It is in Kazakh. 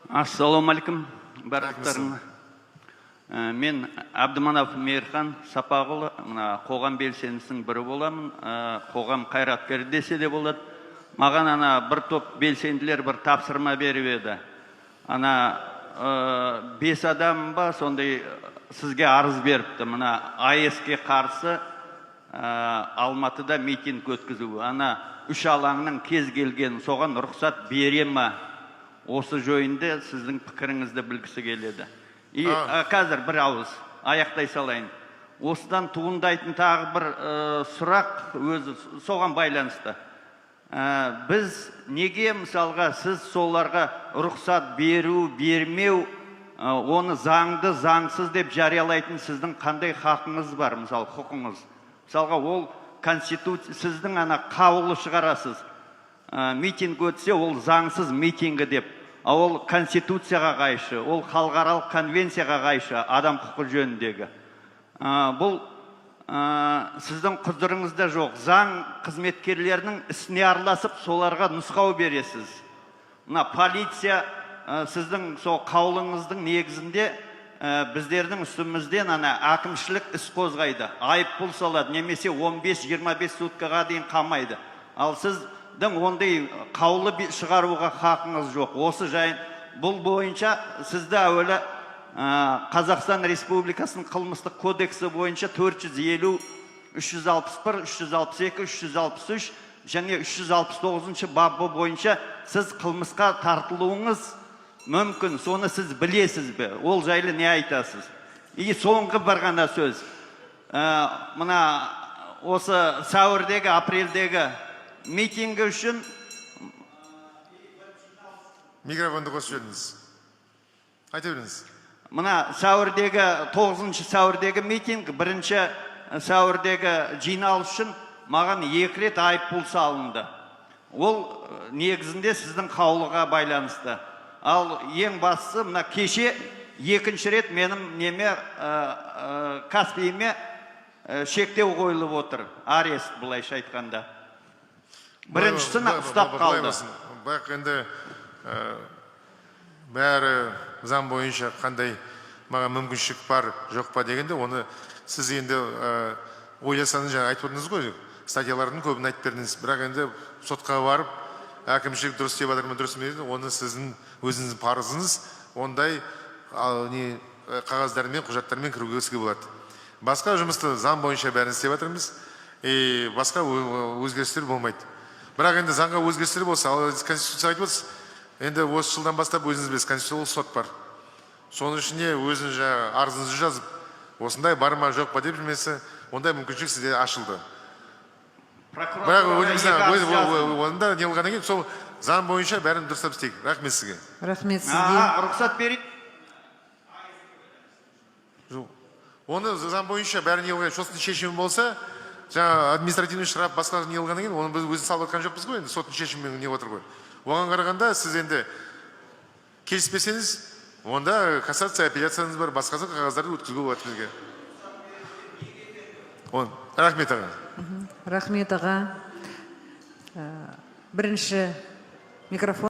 Ассалаумағалейкум барлықтарыңа. Мен Әбдіманап Мейірхан Сапағұлы, мына қоғам белсендісінің бірі боламын. Қоғам қайраткері десе де болады. Маған ана бір топ белсенділер бір тапсырма беріп еді. Ана бес адам ба, сондай сізге арыз беріпті. Мына АЭС-ке қарсы Алматыда митинг өткізу. Ана үш алаңның кез келген соған рұқсат бере ма? Осы жойында сіздің пікіріңізді білгісі келеді. И қазір бір ауыз аяқтай салайын. Осыдан туындайтын тағы бір сұрақ өзі соған байланысты. Біз неге, мысалға, сіз соларға рұқсат беру, бермеу, оны заңды, заңсыз деп жариялайтын сіздің қандай хақыңыз бар, мысалы, құқыңыз? Мысалға, ол конституция, сіздің ана қаулы шығарасыз. Митинг өтсе, ол заңсыз митингі деп. А ол конституцияға қайшы, ол халықаралық конвенцияға қайшы, адам құқы жөніндегі. Бұл сіздің құзырыңызда жоқ. Заң қызметкерлерінің ісіне араласып, соларға нұсқау бересіз. Мына полиция сіздің сол қаулыңыздың негізінде біздердің үстімізден ана әкімшілік іс қозғайды, айыппұл салады немесе 15-25 суткаға дейін қамайды. Ал сіздің ондай қаулы шығаруға хақыңыз жоқ. Осы жайын, бұл бойынша сізді әуелі Қазақстан Республикасының қылмыстық кодексі бойынша 450, 361, 362, 363 және 369 бабы бойынша сіз қылмысқа тартылуыңыз мүмкін. Соны сіз білесіз бе? Ол жайлы не айтасыз? И соңғы бір ғана сөз. Мына осы сәуірдегі, апрельдегі митингі үшін. Микрофонды қосып жіберіңіз, айта беріңіз. Мына сәуірдегі, 9 сәуірдегі митинг, 1 сәуірдегі жиналыс үшін маған екі рет айыппұл салынды. Ол негізінде сіздің қаулыға байланысты. Ал ең бастысы, мына кеше екінші рет менің неме, Каспиіме шектеу қойылып отыр, арест былайша айтқанда. Біріншісін ұстап Былай қалды. болсын. Бірақ енді бәрі заң бойынша, қандай маған мүмкіншілік бар, жоқ па дегенде, оны сіз енді ойласаңыз, жаңа айтып отырдыңыз ғой, статьялардың көбін айтып бердіңіз. Бірақ енді сотқа барып, әкімшілік дұрыс істеп жатыр ма, дұрыс емес, оны сіздің өзіңіздің парызыңыз. Ондай ал, не қағаздармен, құжаттармен кіруге болады. Басқа жұмысты заң бойынша бәрін істеп жатырмыз и басқа өзгерістер болмайды. Бірақ енді заңға өзгерістер болса, ал конституция айтып отырсыз, енді осы жылдан бастап, өзіңіз білесіз, конституциялық сот бар. Соның ішіне өзіңіз жаңағы арызыңызды жазып, осындай бар ма, жоқ па деп жүрмесі, ондай мүмкіншілік сізде ашылды. Бірақ Прокуратураға өзіміз екі арыз жаздым. онда не қылғаннан кейін, сол заң бойынша бәрін дұрыстап істейік. Рахмет сізге. Рахмет сізге. Рұқсат берейін. Жоқ. Оны заң бойынша бәрі не қылған, соттың шешімі болса, жаңа административный штраф, басқа не қылғаннан кейін, оны біз өзіміз салып жатқан жоқпыз ғой, енді соттың шешімімен не отыр ғой. Оған қарағанда, сіз енді келіспесеңіз, онда кассация, апелляцияңыз бар, басқасы қағаздарды өткізуге болады бізге. Рахмет, аға. Рахмет, аға. Бірінші микрофон.